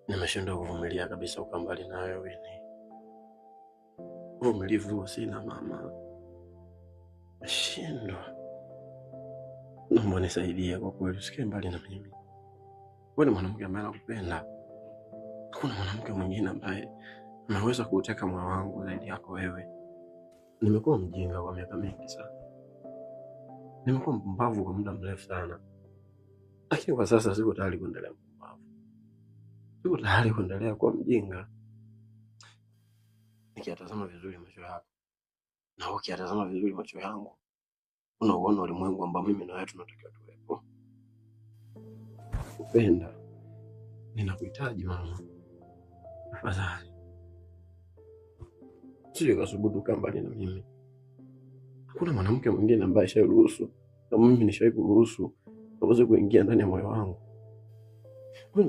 Nimeshindwa kuvumilia kabisa ukaa mbali na wewe Winnie. Uvumilivu huo sina mama, nashindwa. Naomba nisaidie kwa kweli, usikae mbali na mimi. Wewe ni mwanamke ambaye nakupenda. Hakuna mwanamke mwingine ambaye ameweza kuuteka moyo wangu zaidi yako wewe. Nimekuwa mjinga kwa miaka mingi sana, nimekuwa mpumbavu kwa muda mrefu sana, lakini kwa sasa siko tayari kuendelea mpumbavu, siko tayari kuendelea kuwa mjinga. Nikiyatazama vizuri macho yako na ukiyatazama vizuri macho yangu, unauona ulimwengu ambao mimi na wewe tunatakiwa tuwepo. Kupenda, ninakuhitaji mama, tafadhali usije ukasubutu kukaa mbali na mimi. Hakuna mwanamke mwingine ambaye asharuhusu kama mimi nishawahi kuruhusu aweze kuingia ndani ya moyo wangu. Wewe